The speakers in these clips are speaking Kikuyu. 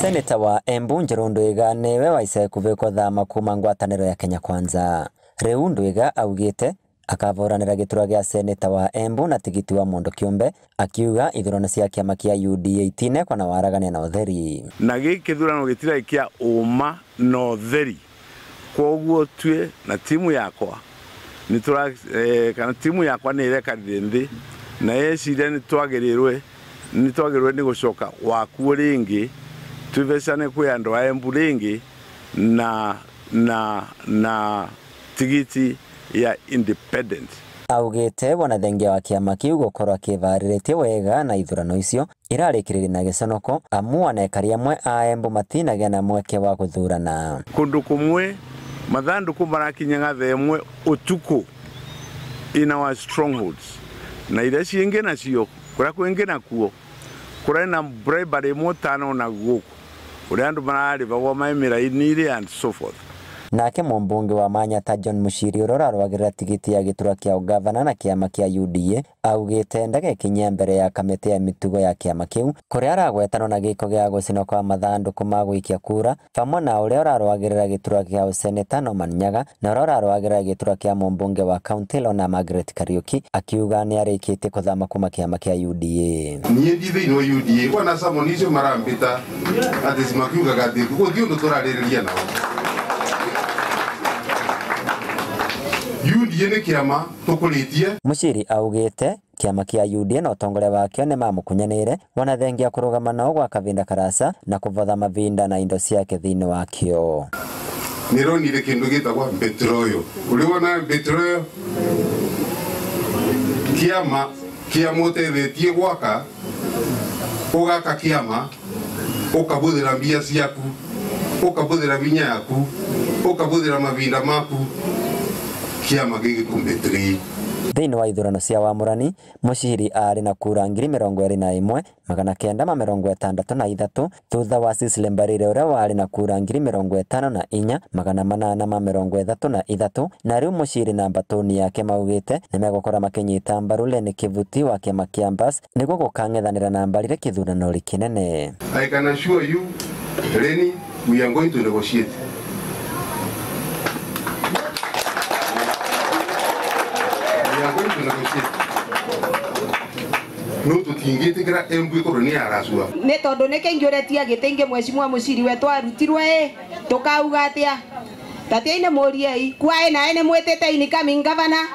Seneta wa Embu Njeru Ndwiga niwe wa ica ikuhĩ kũthama kuma ngwatanĩro ya Kenya Kwanza. Rĩu Ndwiga augĩte akavoranĩra gĩturwa gĩa seneta wa Embu na tigiti wa mũndũ kĩũmbe, akiuga ithurano cia kĩama kĩa UDA itinekwa na waragania na ũtheri. Na gĩkĩ gĩthurano gĩtirarĩ kĩa ũma na ũtheri, koguo tue na timu yakwa nĩ kana timu yakwa nĩ ĩrekarire nthĩ na yeciria nĩ twagĩrĩirwe nĩ gũcoka wakuo rĩngĩ twĩvecane kwĩ andũ a Embu rĩngĩ na na na tigiti ya independent. Augĩte wona thengia wa kĩama kĩu gũkorwo akĩvarĩrĩtie wega na ithurano icio irarĩkĩrĩria na gĩconoko, amu anekari amwe a Embu matinagĩa na mweke wa gũthurana. Kũndũ kũmwe mathandũkũ marakinyaga thaa ĩmwe ũtukũ in our strongholds, na iria ciĩngĩ nacio kũrĩa kwĩngĩ nakuo kũrarĩ na bribery ĩmwe na gũkũ ũrĩa andũ mararĩbagwo maemĩra-inĩ and so forth. Nake mũmbunge wa Manyata John Muchiri ũrĩa ũrarũagĩrĩra tigiti ya gĩturwa kĩa ũgavana na kĩama kĩa UDA augĩte ndagekinyia mbere ya kamĩtĩ ya mĩtugo ya kĩama kĩu kũrĩa aragwetanwo na gĩko gĩa gũcinwo kwa mathandũkũ ma gũikia kura vamwe na ũrĩa ũrarũagĩrĩra gĩturwa kĩa ũseneta Norman Nyaga na ũrĩa ũrarũagĩrĩra gĩturwa kĩa mũmbunge wa kaunti Lona Margaret Kariuki, akiuga nĩarĩkĩtie kũthama kuma kĩama kĩa UDA. Niĩ ndi thĩinĩ wa UDA kwana summon icio marambĩta atĩ makiugaga atĩ gũthiĩ ũndũ tũrarĩrĩria nao. UDA nĩ kĩama tũkũrĩtie. Muchiri augĩte kĩama kĩa UDA na ũtongoria wakĩo nĩ mamũkunyanĩire wona thengia kũrũgama nao gwa kavinda karasa na kũvotha mavinda na indo ciake thĩinĩ wakĩo. Nĩronire kĩndũ gĩtagwo betroyo. Ũrĩ wona betroyo? Kĩama kĩamũteithĩtie gwaka, ũgaka kĩama, ũkabũthĩra mbia ciaku, ũkabũthĩra vinya yaku, ũkabũthĩra mavinda maku, kĩama gĩgĩkũmbetri. Thĩinĩ wa ithurano cia wamũrani Muchiri arĩ na kura 21,963 thutha wa Cecily Mbarire ũrĩa warĩ na kura 54,833 na rĩu Muchiri na mbatũni yake maugĩte nĩmegũkorwo makĩnyita mbaru Lenny Kivuti wa kĩama kĩa Ambas nĩguo gũkang'ethanĩra na Mbarire kĩthurano kĩnene. I can assure you, Lenny, we are going to negotiate. No tutingĩtĩkĩra Embu ĩkorwo nĩ aracua. Nĩ tondũ nĩ kĩingĩũretia gĩtĩ mheshimiwa Muchiri we twarutirwo ĩ tũkauga atĩa tatiaine mũriei kwaĩ naĩ nĩ mwĩtĩte incoming governor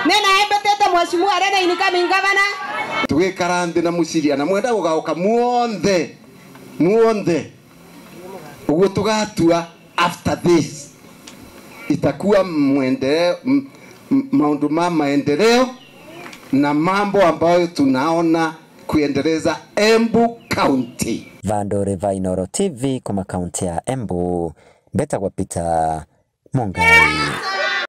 nĩ naĩ mbĩtĩte mheshimiwa arĩa nĩ incoming governor. Tũgĩikara nthĩ na Muchiri na mwenda gũgaũka muonthe muonthe ũguo tũgatua after this itakuwa mwendeleo maundu ma maendeleo na mambo ambayo tunaona kuendeleza Embu County. Vandore Vainoro TV kuma kaunti ya Embu, Beta kwa Peter Mungai.